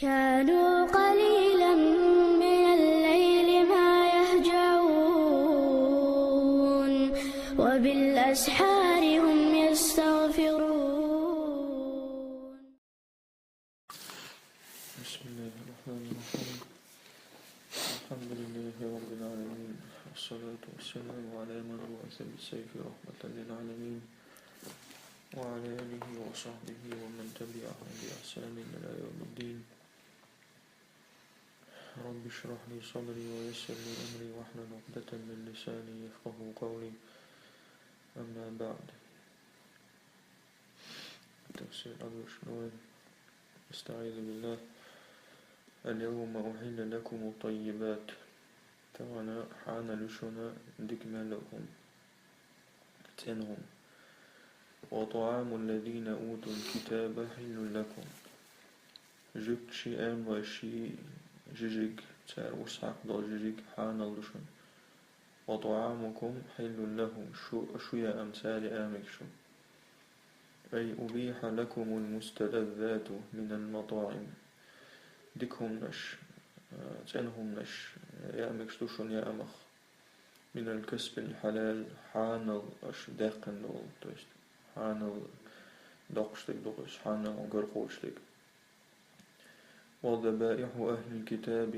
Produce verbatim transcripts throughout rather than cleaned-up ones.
كانوا قليلا من الليل ما يهجعون، وبالأسحار هم يستغفرون. بسم الله الرحمن الرحيم. الحمد لله رب العالمين، والصلاة والسلام على من بعث بالسيف رحمة للعالمين، وعلى آله وصحبه ومن تبعهم بإحسان إلى يوم الدين. رب اشرح لي صدري ويسر لي أمري واحلل عقدة من لساني يفقهوا قولي. أما بعد. تفسير أبو شنوان. أستعيذ بالله. اليوم أحل لكم الطيبات. Тахана хьанал ю шуна дика мел хӀума, цӀена хӀума. وطعام الذين أوتوا الكتاب حل لكم. Жугташи аьрноши жижиг, цар урс хьакха долу жижиг хьанал ду шуна. وطعامكم حل لهم. Шу, шу яам цара яа мегаш ду. أي أبيح لكم المستلذات من المطاعم. Дика хӀуманаш, а, цӀена хӀуманаш яа мегаш ду шуна яамах. من الكسب الحلال, хьанал аша даьккхина долу, то есть хьанал доккхуш дерг ду-кх уьш, хьанал гаркхочу дерг. وذبائح أهل الكتاب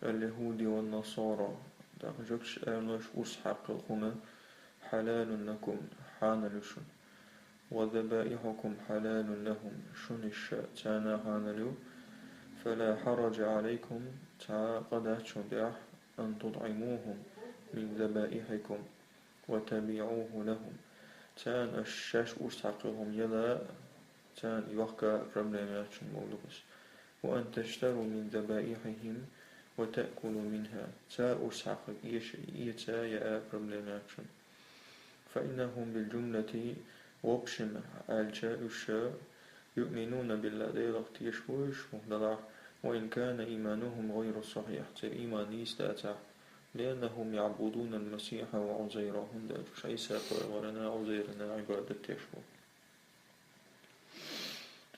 اليهود والنصارى. ТӀаккха жугташи аьрноши урс хьакха хӀума حلال لكم, хьанал ю шуна. وذبائحكم حلال لهم, шуна уьш царна хьанал ю. فلا حرج عليكم, цхьа къа дац шуна тӀехь, أن تطعموهم من ذبائحكم وتبيعوه لهم. Царна аша шаьш урс хьакха хӀума яла, царна йохка проблема яц шуна бохург ду-кх уьш. وأن تشتروا من ذبائحهم وتأكلوا منها. Цара урс хьакхарг эша, эца яа проблема яц шуна. فإنهم بالجملة, в общем аьлча, уьш يؤمنون بالله, Делах тешаш бу уьш, муха делахь, وإن كان إيمانهم غير صحيح, церан ийман нийса дацахь, لأنهم يعبدون المسيح وعزير, хӀунда аьлча уьш Ӏийса пайхамарна, Ӏузайрна Ӏибадат деш бу.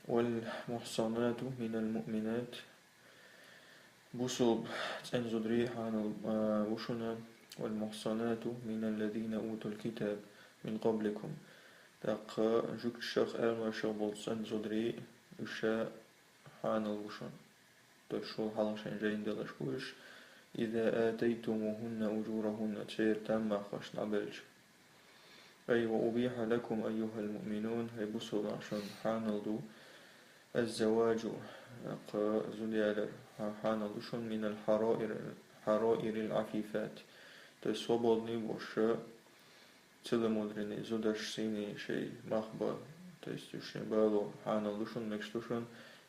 والمحصنات من المؤمنات, бусалба цӀена зударий хьанал, а, бу шуна, والمحصنات من الذين أوتوا الكتاب من قبلكم. ТӀаккха жугташах, аьрношах болу цӀена зударий, уьш хьанал бу шуна. То есть шул хьалха шайн жайна делларш бу уьш. إذا آتيتموهن أجورهن, церан таммагӀаш дӀабелча. أي وأبيح لكم أيها المؤمنون, хӀай бусалба нах, шуна хьанал ду, الزواج, кху зуда ялар хьанал ду шуна, من الحرائر, حرائر العفيفات, то есть свободный болуш, целомудренный зудаш, сийний шайн мах бан, то есть уьш шайн бало хьанал ду шуна, мегаш ду шуна,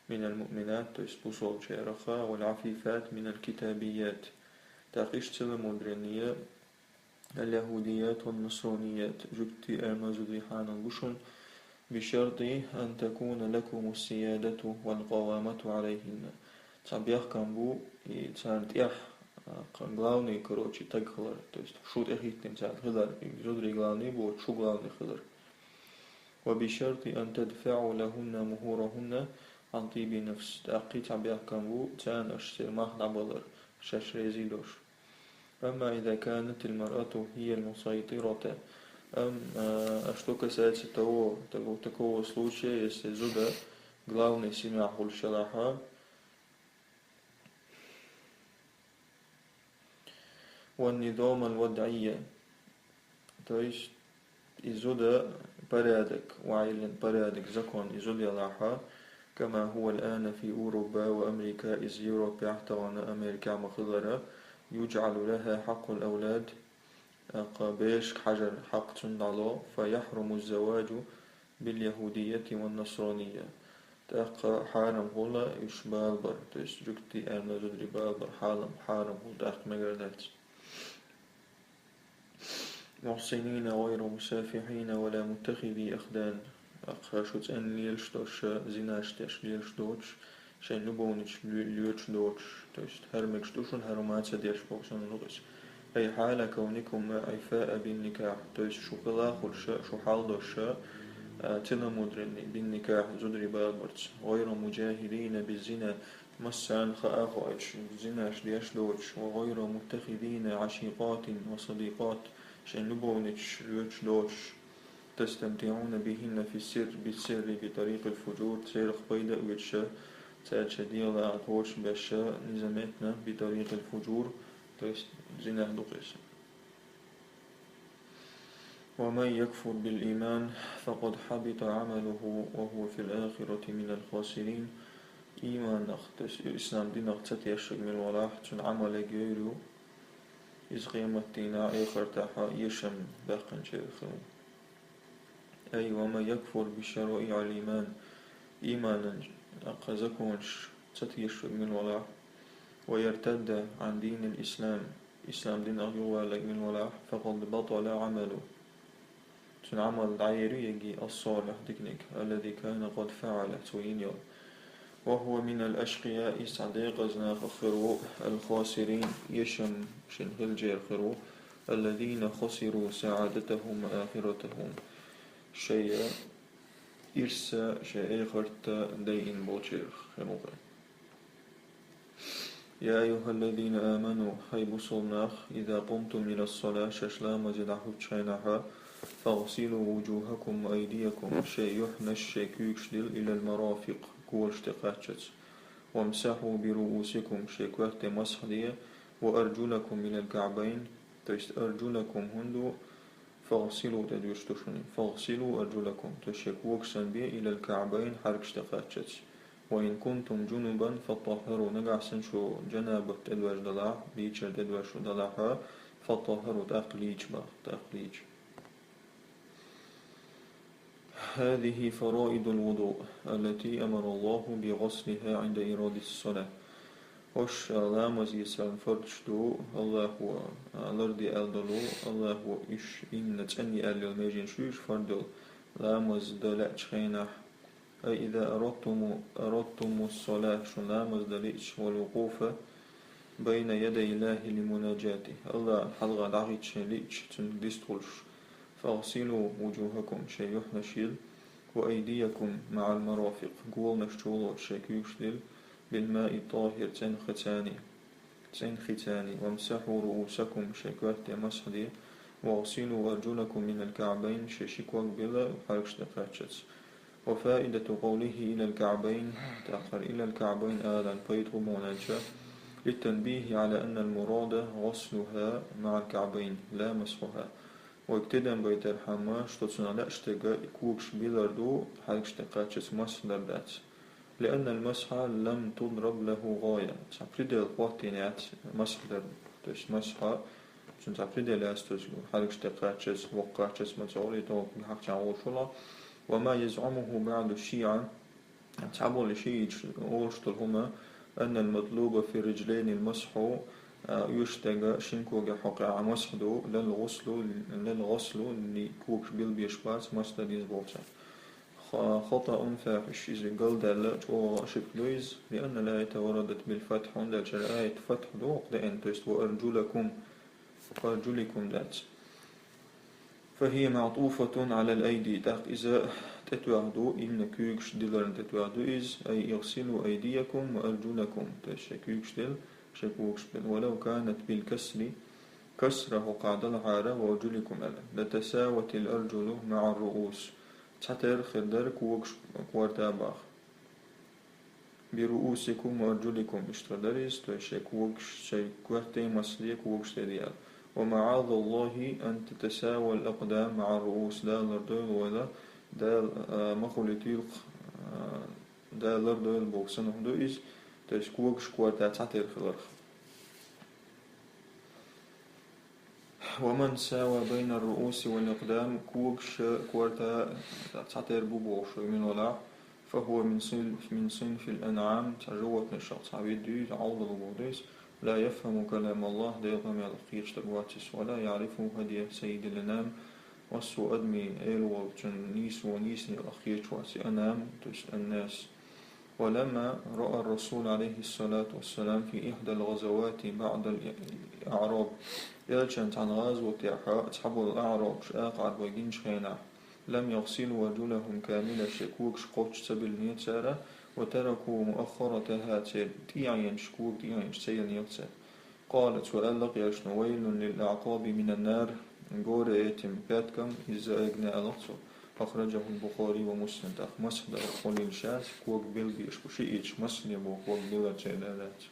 من المؤمنات, то есть бусалбачарах, والعفيفات من الكتابيات. ТӀаккха иштта целомудренный اليهوديات والنصرانيات, жугтий, аьрноши зударий хьанал бу шуна, بشرط أن تكون لكم السيادة والقوامة عليهن. Цхьа бехкам бу, и царна тӀехь, а, кху главный, короче, таг хилар, то есть шу тӀехӀиттина царна хилар, и зударий главный бу, шу главный хилар. وبشرط أن تدفعوا لهن مهورهن عن طيب نفس. ТӀаккха цхьа бехкам бу, царна аша церан мах дӀабалар, шаьш реза долуш. أما إذا كانت المرأة هي المسيطرة, ам-, а, а что касается того, того, такого случая, если зуда главный семья хуьлуш елахь, والنظام الوضعي, то есть и зуда порядок, ваилин порядок, закон и зуда елахь, كما هو الآن في أوروبا وأمريكا, иза Европехь, тахана Америкехь ма-хиллара, يجعل لها حق الأولاد, тӀаккха берашка хьажар хьакъ цунна дӀало, فيحرم الزواج باليهودية والنصرانية. ТӀаккха хьарам хуьлу уьш бала бар, то есть жугтий, аьрноши зударий бала бар хьалам, хьарам хуьлу, тӀаккха мегар дац. محصنين غير مسافحين ولا متخذي أخدان. ТӀаккха шу цӀена лелаш доцуш, зинаш деш лелаш доцуш, шайн любовничаш ле-, лоьцуш доцуш, то есть хӀара мегаш ду шуна, хӀара ма ца деш боху санна лукъица. أي حال كونكم إعفاء بالنكاح, то есть шу хила хуьлуш, шу хьал долуш, а, целомудренный, بالنكاح, зударий балабарца, غير مجاهرين بالزنا, массарна хаа а хоуьйтуш, зинаш деш а доцуш, وغير متخذين عشيقات وصديقات, шайн любовничаш лоьцуш доцуш, تستمتعون بهن في السر, بالسر بطريق الفجور, церах пайда а оьцуш, цаьрца дегӀан кхочушбеш, незаметно, بطريق الفجور, то есть зинах дукха иза. ومن يكفر بالإيمان فقد حبط عمله وهو في الآخرة من الخاسرين. Ийманах, то есть ислам динах ца тешаш мила валахь, цуьнан Ӏамал йоьр ю, иза къематдийнахь, эхартахь эшам баьккхинчарах хир ву. أي ومن يكفر بشرائع الإيمان, ийманан, тӀаккха законаш ца тешаш мила валахь, ويرتد عن دين الإسلام, ислам динах юхавалларг мила валахь, فقد بطل عمله, цуьнан Ӏамал дӀаер ю йоьрзий, الصالح, диканиг, الذي كان قد فعل, цо йина йолу. وهو من الأشقياء, иза цхьа декъаза нахах хир ву, الخاسرين, эшам шена хиллачарах хир ву, الذين خسروا سعادتهم وآخرتهم, шайн ирс а, шайн эхарт а дайина болчарах хир ву. يا أيها الذين آمنوا, хӀай бусалба нах, إذا قمتم إلى الصلاة, шаьш ламазе дӀахӀуттучу хенахь, فاغسلوا وجوهكم وأيديكم, шайн юьхьанаш, шайн куьйгаш дилла, إلى المرافق, голаш тӀе кхаччалц, وامسحوا برؤوسكم, шайн коьрте масхь де, وأرجلكم إلى الكعبين, то есть أرجلكم хӀунда ду, فاغسلوا тӀедуьйш ду шуна, فاغسلوا أرجلكم, то есть шайн когаш санна бе, إلى الكعبين, хьаркаш тӀе кхаччалц. وإن كنتم جنبا فطهروا, нагахь санна шу джанабат тӀедоьжна далахь, лийчар тӀедоьжна далахь, فطهروا, тӀаккха лийча боху, тӀаккха лийча. هذه فرائض الوضوء التي أمر الله بغسلها عند إرادة الصلاة. ХӀорш ламаз эцаран фардаш ду, АллахӀа ларде аьлла долу, АллахӀа уьш имна цӀанъяьлла йолу меженаш ю уьш фард йолу, ламаз дан лаьачу хенахь. أي إذا أردتم، أردتم الصلاة, шуна ламаз дан лиъча, والوقوف بين يدي الله لمناجاته, АллахӀана хьалха дӀахӀитта шайн лиъча, цуьнга дистхуьлуш, فاغسلوا وجوهكم, шайн юьхьанаш йилла, وأيديكم مع المرافق, голанаш чу лоцуш шайн куьйгаш дилла, بالماء الطاهر, цӀена хи царний, цӀена хи царний, وامسحوا رؤوسكم, шайн коьрте масхь де, واغسلوا أرجلكم إلى الكعبين, шайн ши ког билла хьаркаш тӀе кхаччалц. وفائدة قوله إلى الكعبين, тӀаккха إلى الكعبين алан пайда хӀун боху аьлча, للتنبيه على أن المراد غسلها مع الكعبين لا مسحها. Вайга тидам байтархьама, что цунах лаьа стеган и когаш билар ду, хьаркаш тӀе кхаччалц масхь дар дац. لأن المسح لم تضرب له غاية. Цхьа предел хӀоттийна яц масхь дарна. То есть масхь, цуьнан цхьа предел яц, то есть хьаркаш тӀе кхаччалц, воккха кхаччалц ма ца олий, тӀаккха хьакхчахь олуш вала. وما يزعمه بعض الشيعة, цхьаболу шиӀиташ олуш долу хӀума, أن المطلوب في الرجلين المسح, а, оьшуш дерг шина когех хьокъехь масхь ду, لا الغسل، لا الغسل, когаш билбеш бац, масхь дан деза боху цара. خ-، خطأ فاحش, иза галдаьлла чӀогӀа ошибка ду иза, لأن الآية وردت بالفتح, хӀунда аьлча аят фатхь ду хӀокху деана, то есть وأرجلكم, وأرجلكم дац. فهي معطوفة على الأيدي, тӀаккха иза тӀетоьхна ду, именно куьйгаш диларна тӀетоьхна ду иза, أي اغسلوا أيديكم وأرجلكم, то есть шайн куьйгаш дилла, шайн когаш билла, ولو كانت بالكسر, касра хӀокхахь далахьара, وأرجلكم аьлла, لتساوت الأرجل مع الرؤوس, цхьатерра хир дара когаш корта боху. برؤوسكم وأرجلكم, иштта хир дара иза, то есть шайн когаш, шайн коьрте масхь де, когаш тӀе де аьлла. ومعاذ الله أن تتساوى الأقدام مع الرؤوس, Дала лардойла вайла, Дала, а, ма хуьлуьйтийла, а, Дала лардойла боху санна хӀума ду иза, то есть когаш корта цхьатерра хиларх. ومن ساوى بين الرؤوس والأقدام, когаш корта цхьатерра бу бохуш вай мила валахь, فهو من صن-، من صنف الأنعام, цхьа животнашах цхьа вид ду иза, Ӏовдал боху ду иза, لا يفهم كلام الله, Делан къамел кхеташ дерг вац иза, ولا يعرف هدي سيد الأنام, массо а адамийн Эла волчун нийсо нийсонаш кхеташ вац иза, أنام, то есть الناس. ولما رأى الرسول عليه الصلاة والسلام في إحدى الغزوات بعض الأعراب, элчан цхьана гӀазотехь цхьаболу аӀрабаш, акха Ӏарбой гиначу хенахь, لم يغسلوا رجلهم كاملة, шоай когаш кхоачаш ца биллинера цар, وتركوا مؤخرتها, цар тӀехьенаш, кога тӀехьенаш ца йиллинера цар. قال, цо аьлар, аьлча: ويل للأعقاب من النار, горе этим пяткам из-за огня, аьлар цо. أخرجه البخاري ومسلم. ТӀаккха масхь дар хьулийла шаьш, кога билла беш бу шиъ, Муслима боху, кога биллар цо даьллац.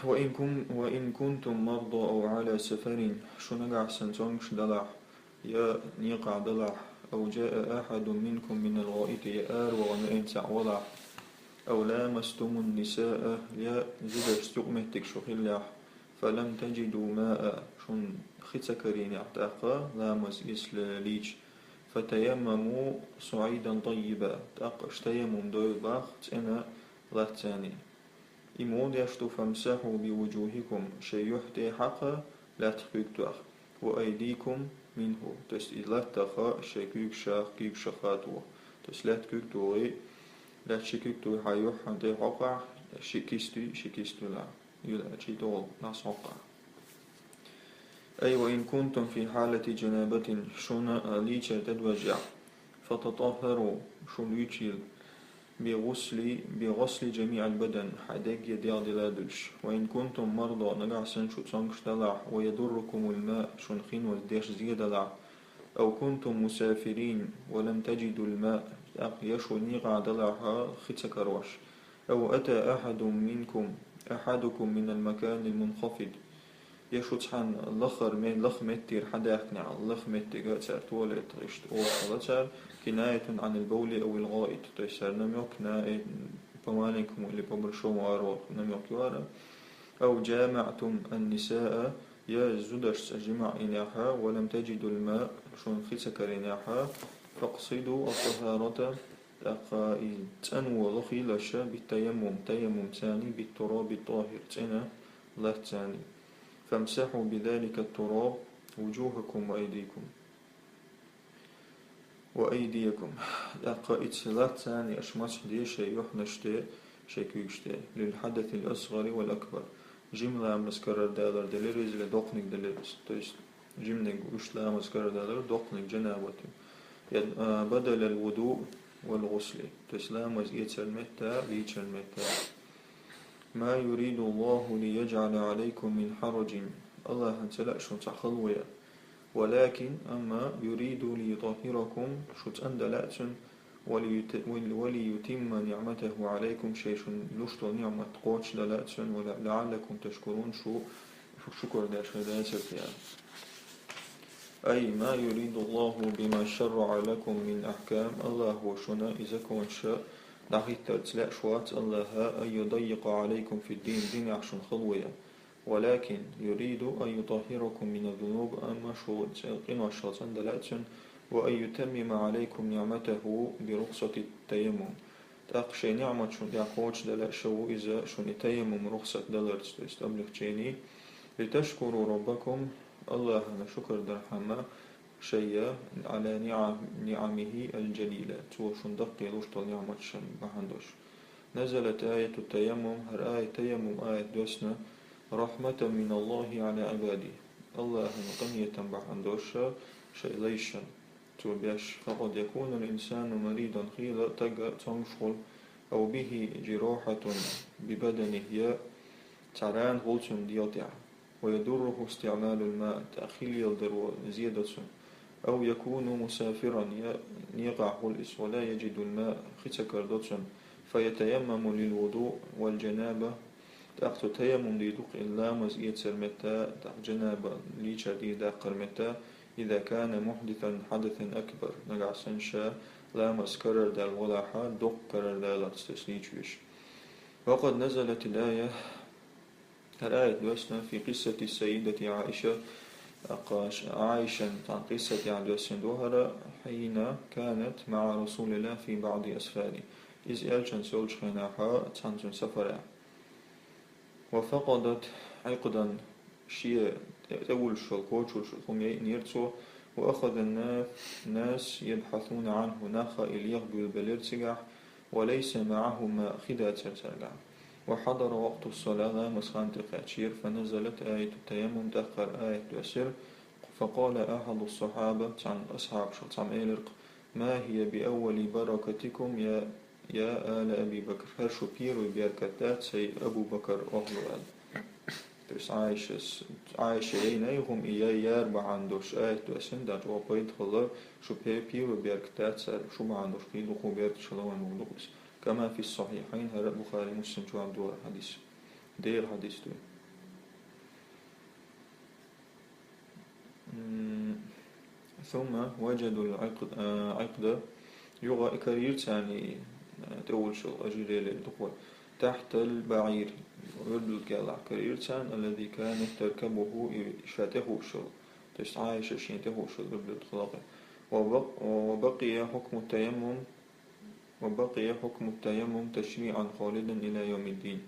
وإن كن-, وإن كنتم مرضى أو على سفر, шу нагахь санна цомгаш далахь, я некъахь далахь, أو جاء أحد منكم من الغائط, я аравала меанца валахь, أو لامستم النساء, я зударшца юкъаметтиг шу хиллехь, فلم تجدوا ماء, шуна хи ца карийнехь тӀаккха ламаз эцале лийча, فتيمموا صعيدا طيبا, тӀаккха аша таяммум дойла боху цӀена латтанца. И муха деш ду: فامسحوا بوجوهكم, шайн юьхь тӀе хьакха лаьттах куьг тоха, وأيديكم منه, то есть и латтах шайн куьйгашах, куьйгашах а тоха. То есть лаьттах куьг тохий, лаьттах ши куьг тохий, хьан юьхь хьан тӀе хьокхахь, ши кисти, ши кисти лахь. Юьллачий тӀе нах хьокхахь. أي وإن كنتم في حالة جنابة, шуна, а, лийчар тӀедожехь, فتطهروا, шу лийчийла, بغسل, بغسل جميع البدن, хьайн дегге дегӀ дилла долуш. وإن كنتم مرضى, нагахь санна шу цомгаш далахь, ويضركم الماء, шуна хино деш зе далахь, أو كنتم مسافرين ولم تجدوا الماء, тӀаккха я шу некъахь далахь хи ца карош, أو أتى أحد منكم, أحدكم من المكان المنخفض, я шу цхьана лахара ме-, лаха меттера хьадаьхкинехь, лаха меттиг цара туалет, иштта оха хилла цара, كناية عن البول أو الغائط, то есть цара намёк на, э, по-маленькому или по-большому аравала намёк ю ара, أو جامعتم النساء, я зударшца жимаӀ йинехь, ولم تجدوا الماء, шуна хи ца карийнехь, فاقصدوا الطهارة, тӀаккха и цӀанво лохийла аша, بالتيمم, таяммумца, بالتراب الطاهر, цӀена латтанца. فامسحوا بذلك التراب وجوهكم وأيديكم. وأيديكم. ТӀаккха ица латтанца аша масхь де шайн юьхьанаш тӀе, шайн куьйгаш тӀе. للحدث الأصغر والأكبر. Жима ламаз карара далар делира иза, или доккханиг делира иза. То есть, жиманиг уьш ламаз карара далар, доккханиг жанабат ю. Я, а, بدل الوضوء والغسل. То есть, ламаз эцар метта, лийчар метта. ما يريد الله ليجعل عليكم من حرج. АллахӀан ца лаьа шуна цхьа халве. ولكن, амма, يريد ليطهركم, шу цӀандан лаьа цунна, وليت-, ول-, وليتم نعمته عليكم, шайн шуна луш долу ниӀмат кхочушдан лаьа цунна, ول-, لعلكم تشكرون, шу, шу шукар деш хир дацара те. أي ما يريد الله بما شرع لكم من أحكام, АллахӀа шуна и законаш дӀахӀиттарца лаьаш вац АллахӀа, أن يضيق عليكم في الدين, динехь шуна халве. ولكن يريد أن يطهركم من الذنوب, амма шу цӀе-, къиношал цӀандан лаьа цунна, وأن يتمم عليكم نعمته برخصة التيمم. ТӀаккха шайн ниӀмат шуна тӀехь кхочушдан лаьа шу ву иза шуна и таяммум рухсат даларца, то есть облегчение. لتشكروا ربكم, АллахӀана шукар дархьама шайна, على نعم-, نعمه الجليلة, цо шуна даккхий луш долу ниӀматашна бахьана долуш. نزلت آية التيمم, хӀара аят, таяммум аят доьссина, رحمة من الله على عباده, АллахӀан къинхетам бахьана долуш шайн лайшна цо беш. فقد يكون الإنسان مريضا, хийла стаг цомгаш хуьлу, أو به جراحة ببدنه, я цхьа рана хуьлу цуьнан дегӀа тӀехь. ويضره استعمال الماء, тӀаккха хи леладаро зе до цунна. أو يكون مسافرا, я некъахь хуьлу иза, ولا يجد الماء, хи ца карадо цунна. فيتيمم للوضوء والجنابة, тӀаккха цо таяммум дийр ду-кх и ламаз эцар метта, тӀаккха жанаба лийчар дийр даккхар метта, إذا كان محدثا حدثا أكبر, нагахь санна ша ламаз карара даьлла валахь, доккха карара даларца, то есть лийча веш. وقد نزلت الآية, хӀара аят доьссина, في قصة السيدة عائشة, тӀаккха Ӏайшан цхьана къиссатехь доьссина ду хӀара, حين كانت مع رسول الله في بعض أسفاره. Иза элчанца йолчу хенахь цхьана цуьнан сафарехь. وفقدت عقدا, шен тӀе-, тӀевуллуш йолу, кочуллуш йолу хӀума яйъинера цо, وأخذ الناس يبحثون عنه, нах и леха буьйлабелира цигахь, وليس معهم ماء, хи дацара цаьргахь. وحضر وقت الصلاة, ламаз хан тӀекхаьчнера, فنزلت آية التيمم, тӀаккха хӀара аят доьссира, فقال أحد الصحابة, цхьан асхьабашах цхьамма элира-кх: ما هي بأول بركتكم يا، يا آل أبي بكر؟ ХӀара шу первый беркат дац, хӀай Абу Бакар охӀла, аьлла. То есть Ӏайшас, Ӏайша яйнай хӀума, и яй яр бахьана долуш аят доссина, дӀа чӀогӀа пайда хилла, шу пе-, первый беркат дац, аьлла, шу бахьана долуш кхин дукха беркат шалаван ву дукха иза. كما في الصحيحين, хӀара Бухари, Муслим чохь ду хӀара хьадис. Дера хьадис ду. М, ثم وجدوا العقد، а, عقد, юха карийра царна и, а, тӀеволуш йолу ожерелье дукха. تحت البعير, верблюд кӀелахь карийра царна, الذي كانت تركبه, и ша тӀехуш йолу, то есть Ӏайша шена тӀехуш йолу верблюд хилла-кх. وبق-، وبقي حكم التيمم وبقي حكم التيمم تشريعا خالدا إلى يوم الدين.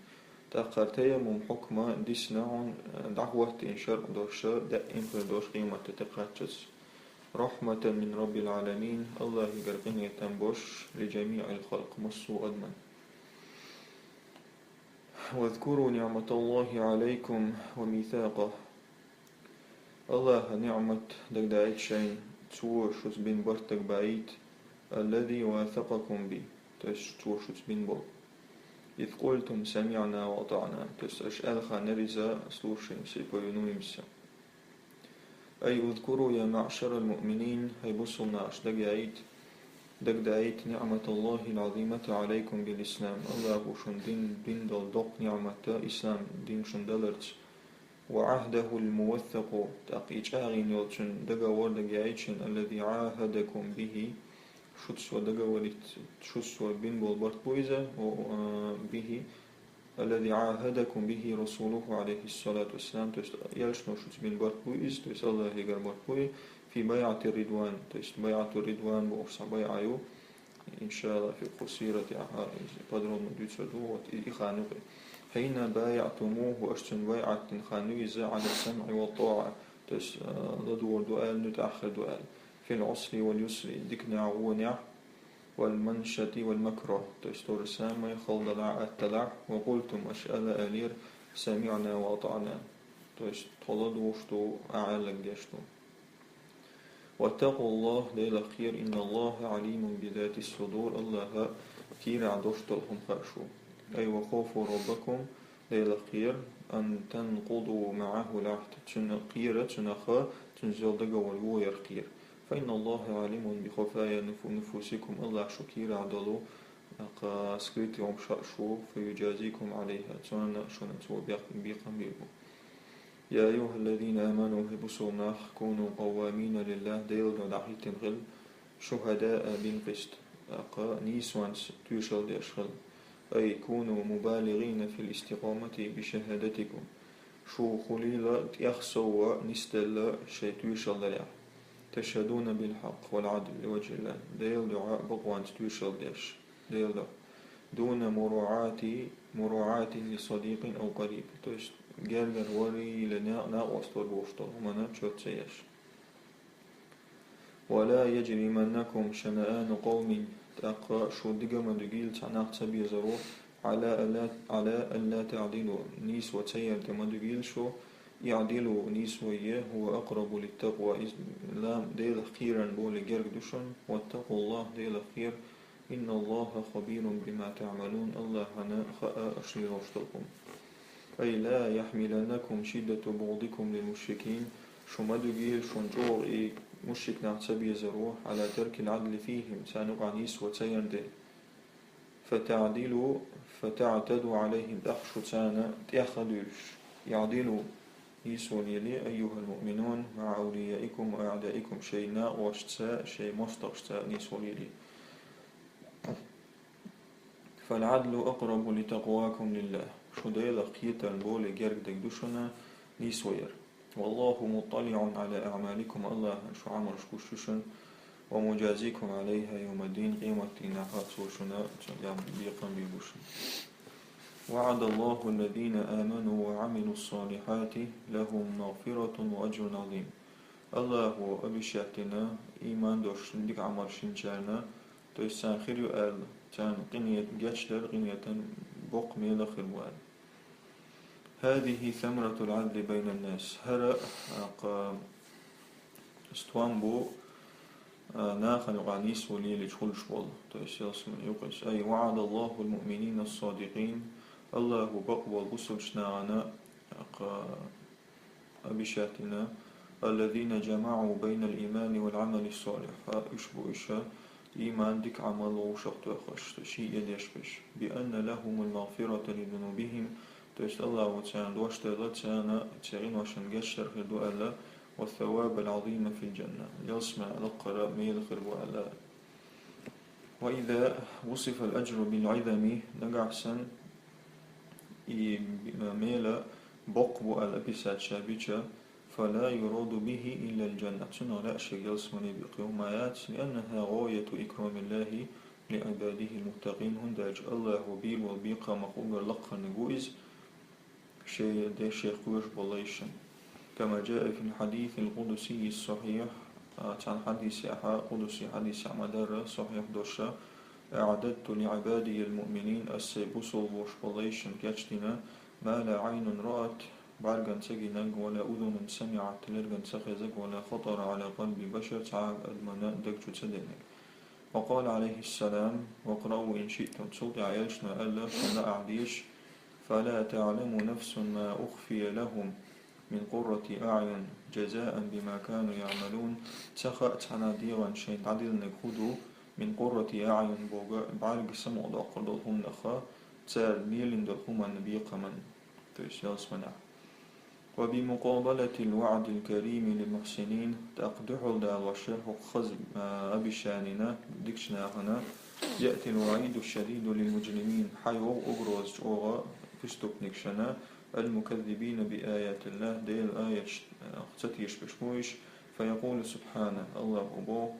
ТӀаккха таяммум хьукма дисна хьуна, дӀахӀоттийна шарӀ долуш, даим хир долуш къематде тӀекхаччалц. رحمة من رب العالمين, Аллахьигара къинхетам болуш, لجميع الخلق, массо а адаман. واذكروا نعمة الله عليكم وميثاقه. Аллахьан ниӀмат дагадайта шайна, Цо шуьца бина барт дагабайта, الذي واثقكم به, то есть Цо шуьца бина болу. إذ قلتم سمعنا وأطعنا, то есть аша аьлла ханнара иза: слушаемся и повинуемся. أي اذكروا يا معشر المؤمنين, хӀай бусалба нах, аша дагадайта, дагадайта نعمة الله العظيمة عليكم بالإسلام, Аллахьо шуна дин, дин долу доккха ниӀмат, ислам дин шуна даларца. وعهده الموثق, тӀаккха и чӀагӀйина йолчун договор дагайчун, الذي عاهدكم به, шуьца договорить, шуьца бина болу барт бу иза, о, а, به, الذي عاهدكم به رسوله عليه الصلاة والسلام, то есть элчано шуьца бина барт бу иза, то есть Аллахьигара барт бу и, في بيعة الرضوان, то есть байӀату ридван бохуш цхьа байӀа ю, иншаАллахь, фикъху сирати ахьа подробно дуьйцур ду, вот и, и хан ю-кх. حين بايعتموه, аша цунна байӀат дина хан ю иза, على السمع والطاعة, то есть, а, ладугӀур ду аьлла, нуьтӀахь хир ду аьлла. في العسر واليسر, диканехь, вонехь, والمنشط والمكره, то есть то же самое, хала далахь а, атта далахь а, وقلتم, аша ала аьллера, سمعنا وأطعنا, то есть тхо ладугӀуш ду, ахьа аьлларг деш ду. واتقوا الله, Делах кхера, إن الله عليم بذات الصدور, Аллахьа кийрахь долуш долу хӀума хууш ву. أي وخافوا ربكم, Делах кхера, أن تنقضوا معه العهد, Цунна кхера, Цунах, Цуьнца йолу договор йохаяр кхера. فإن الله عليم بخفايا نف-، نفوسكم, Аллахьа шу кийрахь долу, а, скрытый хӀума хууш ву, فيجازيكم عليها, цунна шуна цо бекх-, бекхам бийр бу. يا أيها الذين آمنوا, хӀай бусалба нах, كونوا قوامين لله, Делан дуьхьа дӀахӀиттина хила, شهداء بالقسط, тӀаккха нийсонца тоьшалла деш хила. أي كونوا مبالغين في الاستقامة بشهادتكم. Шу хуьлийла тӀех сов нисделла шайн тоьшалла дарехь. تشهدون بالحق والعدل لوجه الله, Делан дуьхьа бакъонца тоьшалла деш, Делан дуьхьа. دون مراعاة، مراعاة لصديق أو قريب, то есть гергара варий или на-, накъост вар бохуш долу хӀуманна чот ца еш. ولا يجرمنكم شنآن قوم, тӀаккха шу дика ма дуьгийла цхьа нах ца безаро, على ألا، على ألا تعدلوا, нийсо ца яр тӀе ма дуьгийла шу, اعدلوا, нийсо е, هو أقرب للتقوى, иза лам-, Делах кхерарна боле герга ду шуна, واتقوا الله, Делах кхера, إن الله خبير بما تعملون, Аллахьана хаьа аша лелош долу хӀума. أي لا يحملنكم شدة بغضكم للمشركين, шу ма дуьгийла шуна чӀогӀа и мушрик нах ца безаро, على ترك العدل فيهم, царна юкъахь нийсо ца яр дела. فتعدلوا، فتعتدوا عليهم, тӀаккха шу царна тӀех а дуьйлуш. اعدلوا, нийсо леле, أيها المؤمنون، مع أوليائكم وأعدائكم, шайн накъосташца, шайн мостагӀашца нийсо леле. فالعدل أقرب لتقواكم لله. Шу Делах кхетарна боле герга дерг ду шуна нийсо яр. والله مطلع على أعمالكم, Аллахьана шун Ӏамалш гуш ю шуна, ومجازيكم عليها يوم الدين, къематдийнахь Цо шуна цуьнан бекхам бийр бу шуна. وعد الله الذين آمنوا وعملوا الصالحات لهم مغفرة وأجر عظيم. Аллахьо обещать дина, ийман долуш, дика Ӏамалш йинчарна, то есть царна хир ю аьлла, царна къинхет-, гечдар, къинхетан боккха мела хир бу аьлла. هذه ثمرة العدل بين الناس. ХӀара, а, кха-, Стом бу, а, нахана юкъа нийсвала лелийча хуьлуш болу, то есть ялсамани юкъа иза. أي وعد الله المؤمنين الصادقين, Аллахо бакъболу бусалбачу нахана, а, обещать дина, الذين جمعوا بين الإيمان والعمل الصالح, а, уьш бу уьш, иман, дика Ӏамал вовшах тоьхуш, то есть шиъ а деш берш, بأن لهم المغفرة لذنوبهم, то есть Аллахо царна дош делла, царна церан къиношна гечдар хир ду аьлла, والثواب العظيم في الجنة, ялсамани лакхара мела хир бу аьлла. وإذا وصف الأجر بالعظم, нагахь санна и мела боккха бу аьлла описать ша бича, فلا يراد به إلا الجنة, цунах лаьа шега ялсамани бен кхин хӀума яц, لأنها غاية إكرام الله لعباده المتقين, хӀунда аьлча Аллахо бийр болу бекхамах уггар лакхарниг ву иза, шен дешех кхоьруш болу лайшна. كما جاء في الحديث القدسي الصحيح, а, цхьана хьадисехь, къудси хьадисехь ма-дарра, сахьихь долуш: أعددت لعبادي المؤمنين, ас сайн бусалба волуш болу лайшна кечдина, ما لا عين رأت, бӀаьргана ца гинарг, ولا أذن سمعت, лергана ца хезарг, ولا خطر على قلب بشر, цхьа а адамна даг чу ца деанарг. وقال عليه السلام: واقرؤوا إن شئتم, цул тӀаьхьа элчано аьлла, шун лаахь деша, فلا تعلم نفس ما أخفي لهم من قرة أعين جزاء بما كانوا يعملون, ца хаьа цхьанна дегӀан шайна дӀадиллинарг хӀун ду, من قرة أعين бохург бӀаьргаш самукъадоккхур долу хӀуманах, цара лелийна долу хӀуманна бекхаман, то есть ялсаманехь. وبمقابلة الوعد الكريم للمحسنين, тӀаккха дуьхьал далош хӀокху хаза, а, обещанина дикачу нахана, يأتي الوعيد الشديد للمجرمين, хьайогӀу угроза чӀогӀа преступникашна, المكذبين بآيات الله, Делан аяташ, а, ца тешаш бу уьш, فيقول سبحانه, Аллахо боху: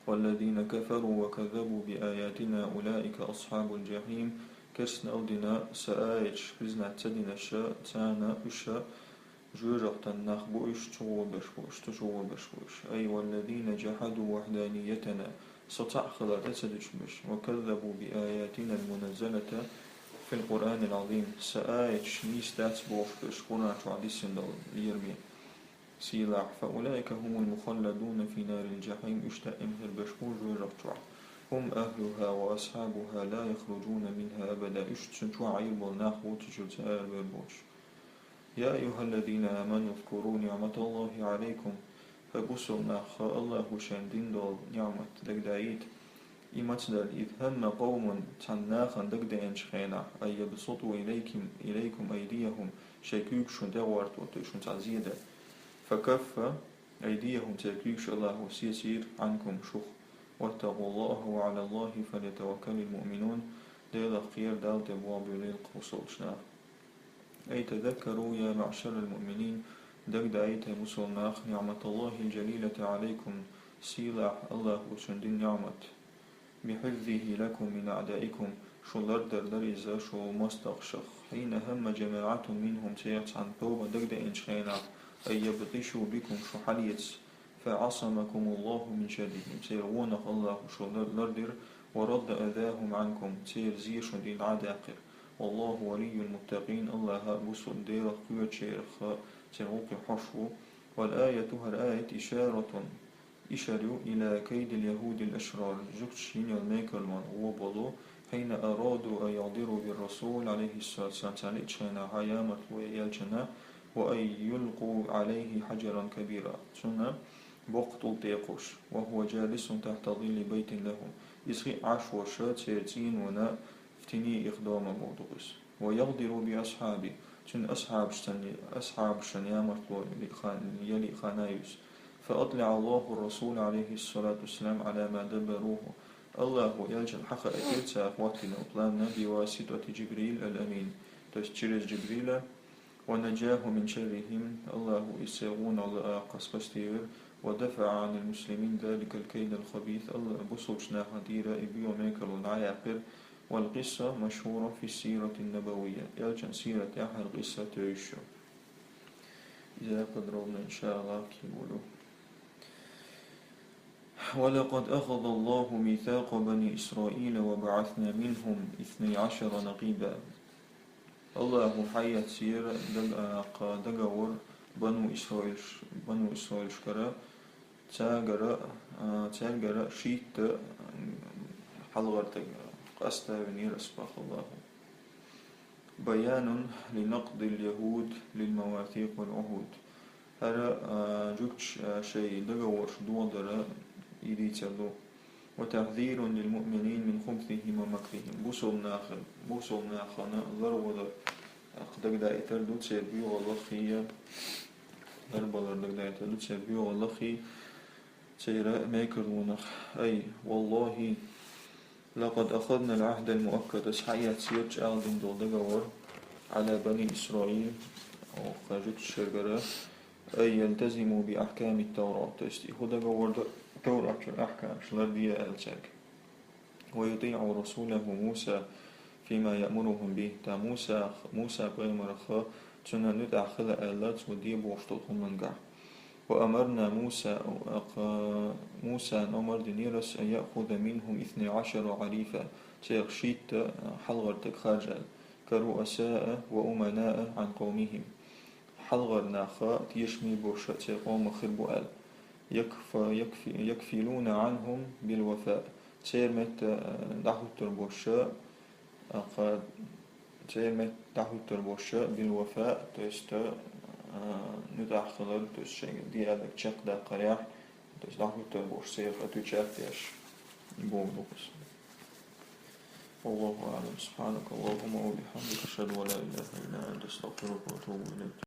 والذين كفروا وكذبوا بآياتنا أولئك أصحاب الجحيم, керстаналла дина сан аяташ признать ца динарш, царна уьш жоьжахатин нах бу уьш, чугӀо берш бу уьш, цу чугӀо берш бу уьш. أي والذين جحدوا وحدانيتنا, со цхьаъ хилар тӀе ца дуьтуш берш, وكذبوا بآياتنا المنزلة في القرآن العظيم, сан аяташ нийса дац бохуш берш, Къуръан чохь диссина долу лераме. Сийлахь, فأولئك هم المخلدون في نار الجحيم, уьш даим хир берш бу жоьжахати чохь. هم أهلها وأصحابها لا يخرجون منها أبدا, уьш цу чохь Ӏийр болу нах бу, цу чуьра ца ара бер боцуш. يا أيها الذين آمنوا اذكروا نعمة الله عليكم, хӀай бусалба нах, Аллахо шайна дина долу ниъмат дагадайийта. И мацадалла, إذ هم قوم, цхьана нахана дагадеанчу хенахь, أن يبسطوا إليكم, إليكم أيديهم, шайн куьйгаш шуна тӀе гӀортор, то есть шуна цхьа зе дан. فكف أيديهم, церан куьйгаш Аллахо сецийра, عنكم, шух. واتقوا الله وعلى الله فليتوكل المؤمنون, Делах кхера, Далла тӀе болх буьйлийла бусалбачу наха. أي تذكروا يا معشر المؤمنين, дагадайийта, хӀай бусалба нах, نعمة الله الجليلة عليكم, сийлахь Аллахо шуна дина ниъмат, بحفظه لكم من أعدائكم, шу лардар дара иза шун мостагӀашах, حين هم جماعة منهم, церан цхьана тоба дагадеанчу хенахь, أن يبطشوا بكم, шу хьалаца, فعصمكم الله من شرهم, церан вонах Аллахо шу лар-, лардира, ورد أذاهم عنكم, церан зе шуна тӀера дӀа а даьккхира. والله ولي المتقين, Аллахо бусалба Делах кхоьручарах церан гӀуллакхе хьош ву. والآية, хӀара аят, إشارة, ишара ю, إلى كيد اليهود الأشرار, жуьгташа йина йолу мекарлонан гӀо болу, حين أرادوا أن يغدروا بالرسول عليه الصلاة والسلام, царна лиъчу хенахь ямартло ян элчанна, وأن يلقوا عليه حجرا كبيرا, цунна боккха тӀулг тӀе а кхуьссуш, وهو جالس تحت ظل بيت لهم, иза хиъна Ӏаш волуш церан цӀенонан тӀе, их дома бохург ду иза. ويغدروا بأصحابه, цуьнан асхьабашна, асхьабашна ямартло ян лиъ хан-, ян лиъна хан а ю иза. فأطلع الله الرسول عليه الصلاة والسلام على ما دبروه, Аллахо элчанна хьахаийтира цара хӀоттийна планна, بواسطة جبريل الأمين, то есть через Джибриля, ونجاه من شرهم, Аллахо иза церан гӀонах лаахь спастийра, ودفع عن المسلمين ذلك الكيد الخبيث, Алла-, бусалбачу нахана тӀера и боьха мекарло дӀа а яьккхира. والقصة مشهورة في السيرة النبوية, элчан сиратехь хӀара къисса тевжаш ю. Иза подробно, иншааллах, кхин гулйо. ولقد أخذ الله ميثاق بني إسرائيل وبعثنا منهم اثني عشر نقيبا. Аллахо хьаэцнера даг-, а, кха договор Бану Исраилш-, Бану Исраилшкара, Цаьргара, а, цаьргара шийтта, м, хьалхара таг къаставинера, أسباهم الله. بيان لنقض اليهود للمواثيق والعهود. ХӀара, а, жугташа, а, шоай договораш дохадар из дийцар ду. وتحذير للمؤمنين من خبثهم ومكرهم. Бусалба наха, бусалба нахана ларвалар, а, дагадаийтар ду цар боьха лахи, ларбалар дагадаийтар ду цар боьха лахи, цар мекарлонах. أي والله لقد أخذنا العهد المؤكد, ас хьаэцнаяр чӀоагӀа дина дола договор, على بني إسرائيل, оаха жугташкара, أن يلتزموا بأحكام التوراة, то есть из договор да Товратера ахькамаш ларде аьлла цаьрга. ويطيعوا رسوله موسى فيما يأمرهم به, тӀаккха Муса, Муса пайхамарах цунна муьтӀахь хила аьлла, цо де бохуш долча хӀуманга. وأمرنا موسى, а, Мусана омар динера ас, أن يأخذ منهم اثني عشر عريفا, царех шийтта, а, хьалхара таг харжа аьлла, كرؤساء وأمناء عن قومهم. Хьалхара нах тешаме болуш церан къомах хир бу аьлла. يكف-, يكف-, يكفلون عنهم بالوفاء. Церан метта, а, дӀахӀуттур болуш, а, кха-, церан метта дӀахӀуттур болуш, بالوفاء, то есть, а, муьтӀахь хилар, то есть шайга де аьлларг чекхдаккхарехь, то есть дӀахӀуттур болуш, царех отвечать деш боху дукхаза. والله أعلم. سبحانك اللهم وبحمدك، أشهد أن لا إله إلا أنت، أستغفرك وأتوب إليك.